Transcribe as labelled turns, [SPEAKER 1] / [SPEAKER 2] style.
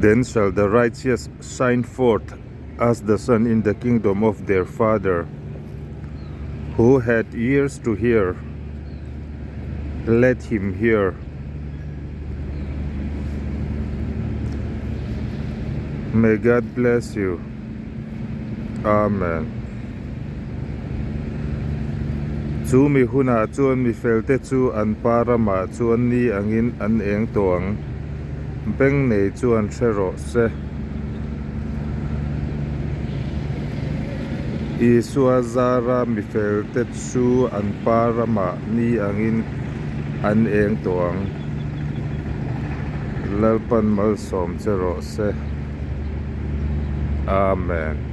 [SPEAKER 1] Then shall the righteous shine forth as the sun in the kingdom of their Father. Who hath ears to hear, let him hear. May God bless you. Amen. Chu mi hunah chuan mi felte chu an pa ramah chuan ni angin an eng tawh ang. Beng nei chuan hre rawh se. Isua zara mi felte chu an pa ramah ni angin an eng tawh ang. Lalpan malsawm che rawh se. Amen.